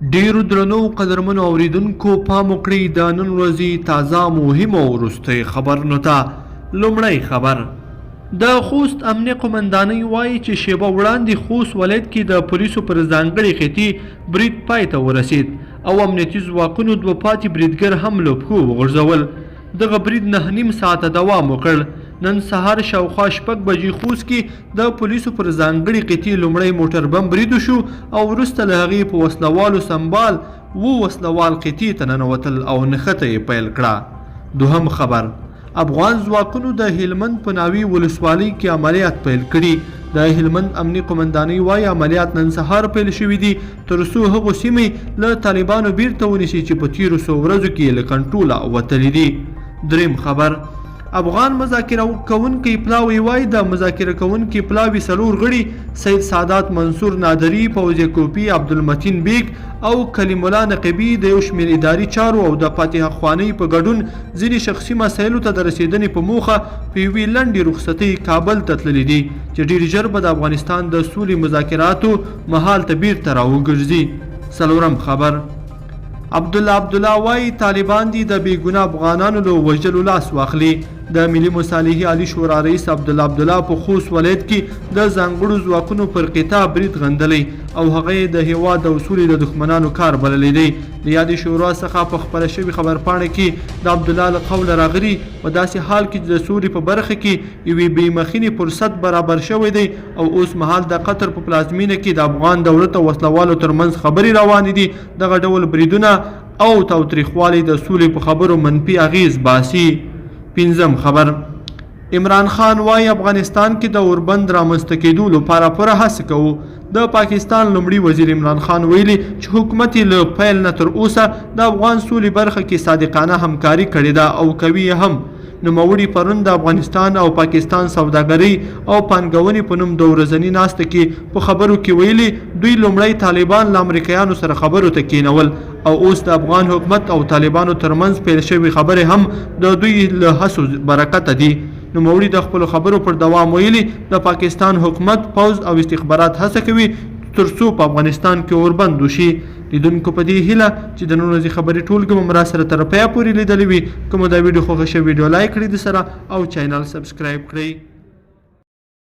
ډېرو درنو او قدرمنو اورېدونکو پام وکړئ د نن ورځې تازه مهمو او وروستیو خبرونو ته. لومړی خبر، د خوست امنیه قومندانۍ وايي چې شېبه وړاندې خوست ولایت کې د پولیسو پر ځانګړې قطعې برید پای ته ورسېد او امنیتي ځواکونو دوه پاتې بریدګر هم له پښو وغورځول. دغه برید 9.5 ساعته دوام وکړ. نن سهار شاوخوا 6 بجې خوست کې د پولیسو پر ځانګړې قطعې لومړی موټر بم برید وشو او وروسته له هغې په وسله والو سمبال اووه وسله وال قطعې ته ننوتل او نښته یې پیل کړه. دوهم خبر، افغان ځواکونو د هلمند په ناوې ولسوالۍ کې عملیات پیل کړي. د هلمند امني قومندانۍ وايي، عملیات نن سهار پیل شوي دي تر څو هغو سیمې له طالبانو بیرته ونیسي چې په تیرو څو ورځو کې له کنټروله وتلې دي. دریم خبر، افغان مذاکره کوونکی پلاوی وايي، د مذاکره کوونکي پلاوي څلور غړي سید سادات منصور نادري، فوزیه کوپي، عبدالمتین بیګ او کلیم الله نقیبي د یو شمېر اداري چارو او د فاتحه خوانۍ په ګډون ځینې شخصي مسایلو ته د رسېدنې په موخه په یوې لنډې رخصتۍ کابل ته تللي دي چې ډېر ژر به د افغانستان د سولې مذاکراتو مهال ته بیرته راوګرځي. څلورم خبر، عبدالله عبدالله وايي، طالبان دې د بې ګناه افغانانو له وژلو لاس واخلي. د ملي مصالحې عالي شورا رئیس عبدالله عبدالله په خوست ولایت کې د ځانګړو ځواکونو پر قطعه برید غندلی او هغه یې د هېواد او سولې د دښمنانو کار بللی دی. د یادې شورا څخه په خپره شوې خبرپاڼه کې د عبدالله له قوله راغلي، په داسې حال کې چې د سولې په برخه کې یوې بې مخینې فرصت برابر شوی دی او اوس مهال د قطر په پلازمینه کې د افغان دولت او وسله والو ترمنځ خبرې روانې دي، دغه ډول بریدونه او تاوتریخوالی د سولې په خبرو منفي اغیز باسي. پنځم خبر، عمران خان وايي، افغانستان کې د اوربند رامنځته کېدو لپاره پوره هڅه کوو. د پاکستان لومړي وزیر عمران خان ویلي چې حکومت یې له پیل نه تر اوسه د افغان سولې برخه کې صادقانه همکاري کړې ده او کوي یې هم. نوموړي پرون د افغانستان او پاکستان سوداګرۍ او پانګونې په نوم د ورځني ناسته کې په خبرو کې ویلي، دوی لومړی طالبان له امریکایانو سره خبرو ته کېنول او اوس د افغان حکومت او طالبانو ترمنځ پیل شوې خبرې هم د دوی له هڅو برکته دي. نوموړي د خپلو خبرو پر دوام ویلي، د پاکستان حکومت، پوځ او استخبارات هڅه کوي تر څو په افغانستان کې اوربند وشي. لیدونکو په دې هیله چې د نن ورځې خبري ټولګه مو راسره تر پایه پورې لیدلې وي. که مو دا ویډیو خوښه شوه، ویډیو لایک کړئ د سره او چینل سبسکرایب کړئ.